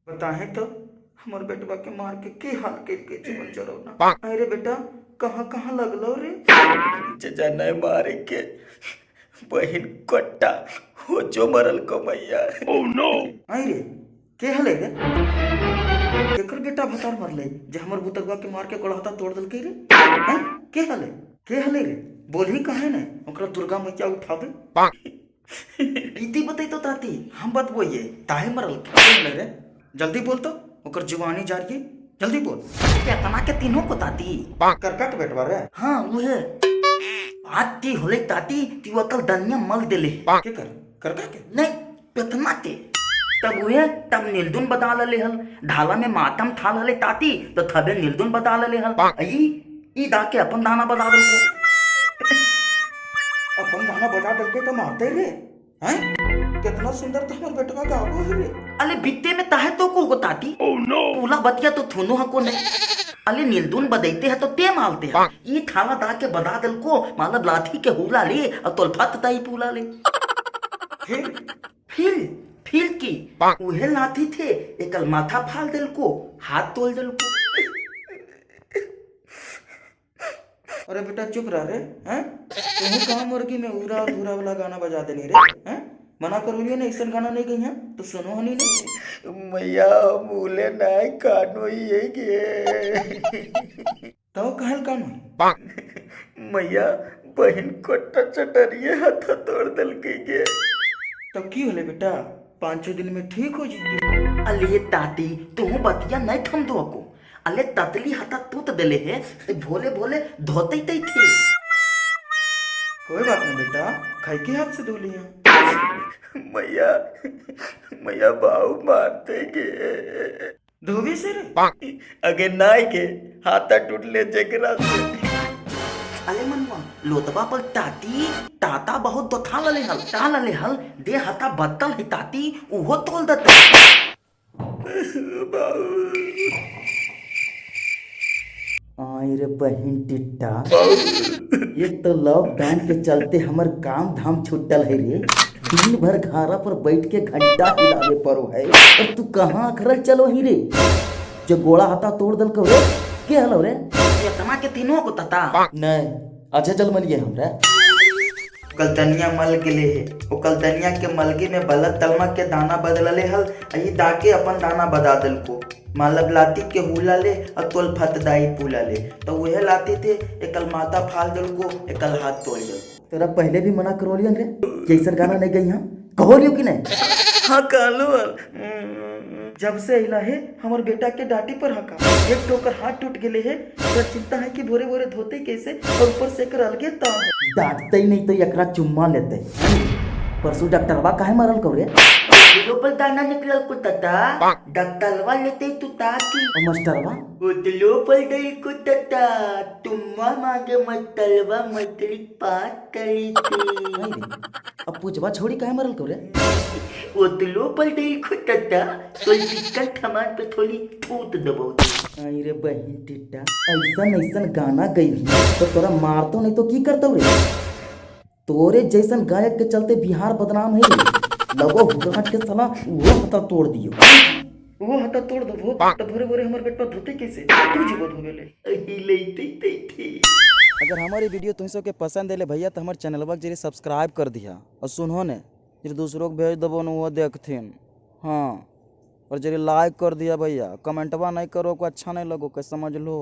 बताहे तो हमर बेटवा के मार के की हाल के जीवन जरौना। अरे बेटा कहाँ कहाँ लगलो रे? चचा नहीं मारे के बहिन कट्टा हो जो मरल को मैया। Oh no! अरे के हले रे? केकर बेटा भतार मरले जे हमर बुतरुआ के मार के गोड़हता तोड़ देलकै रे? हैं के हले, के हले रे? बोलही काहे ने ओकरा दुर्गा मैया उठाबे। रीति बतै तो ताती, हम बतबोइए ताहे मरल के हले रे? जल्दी बोल तो, ओकर जुबानी जारिए, जल्दी बोल। केतना के तीनों को ताती? करका के बेटवा रे? हाँ उहे आती होले ताती, ती अकल दनिया मल देले। के कर करका के? नहीं पेतना के। तब उहे तब नीलदुन बता लले हल, ढाला में मातम थाल हले ताती, तो थबे नीलदुन बता लले हल। ई ई दा के अपन दाना बता दलको। अपन दाना बता दलके तो मारते रे हैं? कितना सुंदर तो हमर बेटवा गावो है रे। अले बित्ते में ताहे तो को हो ताती। Oh no! पूला बतिया तो थुनो हको नहीं। अले नीलदुन बदैते है तो ते मालते है। ई थाला दा के बदा दलको, मतलब लाठी के हुला ले और तोलफत ताई पूला ले। फिर फिर की उहे लाठी थे एकल माथा फाल दलको, हाथ तोल दलको। अरे बेटा चुप रह रे हैं? तू कहाँ मुर्गी में उरा धूरा वाला गाना बजा देनी रे हैं? मना करूँगी ना ऐसा गाना नहीं गई है तो सुनो हनी नहीं। मैया मूले नहीं कानो ये गे। तो कहल कानो? मैया बहिन कोटा चटरिए हाथ तोड़ दलके गे। तो की होले बेटा, 5-6 दिन में ठीक हो जइते। अले ताती तू बतिया नहीं थम दो को। अले ततली हाथा तूत देले है, भोले भोले धोते तई थे। कोई बात नहीं बेटा, खाई के हाथ से धो लिया। मैया मैया बाऊ मारते गे। धोबी से रे? अगे नाई के हाथा टूटले जेकरा से। अले मनुआ लोतबा पर ताती ताता बहुत दोथा लले हल, ता लले हल दे हाथा बत्तल है ताती उहो तोल दते। आई रे बहिन टिट्टा, एक तो लॉकडाउन के चलते हमर काम धाम छुटल है रे, दिन भर घारा पर बैठ के घंटा हिलावे परो है, और तू कहाँ अखरल चलो ही रे जो गोड़ा हाथा तोड़ दल रे? के हलो रे? केतना के तीनों को तता? नहीं अच्छा चल मलिए हमरा। कलदनिया मल गेले है, ओ कलदनिया के मलगे में बलत तलमा के दाना बदलले हल, ई दाके अपन दाना बदा दलको। मालब लाती के हुला ले और तोल फतदाई पुला ले, तो वह लाती थे एकल माता फाल दलको एकल हाथ तोल दलको। तेरा पहले भी मना करोलियन रे जैसन गाना नहीं गई? हाँ कहोलियो कि नहीं? हाँ कहलो। जब से अइला है हमर बेटा के डाटी पर हका, एक टोकर हाथ टूट गेले है, तो चिंता है कि भोरे भोरे धोते कैसे और ऊपर से कर अलगे ताव है। डांटते ही नहीं तो एकरा चुम्मा लेते। परसों डॉक्टरवा काहे मरल कौ रे? लो पर दाना निकलल को तता, डॉक्टरवा लेते तू ताकी। और मास्टरवा? उतलो पर गई को तता, तुम्मा मांगे मतलवा मतली पात करी थी। अब पूछवा छोड़ी काहे मरल कौ रे? उतलो पर गई को तता, तो टिकट थमान पे थोड़ी थूत दबो। आई रे बहिन टिट्टा, ऐसन ऐसन गाना गई तो तोरा मारतो नहीं तो की करतो रे? तोरे जैसन गायक के चलते बिहार बदनाम है। लगो हुकराट के साला वो हता तोड़ दियो। वो हता तोड़ दबो तो भोरे भोरे हमर बेटवा धोते कैसे? तू जीवो धोबे ले। अही लेते ते थी। अगर हमारी वीडियो तुम सबके पसंद आले भैया तो हमारे चैनलवा के जरिए सब्सक्राइब कर दिया, और सुनो ने जरिए दूसरों के भेज दबो न वो देखथिन। हाँ और जरिए लाइक कर दिया भैया, कमेंटवा नहीं करो को अच्छा नहीं लगो के समझ लो।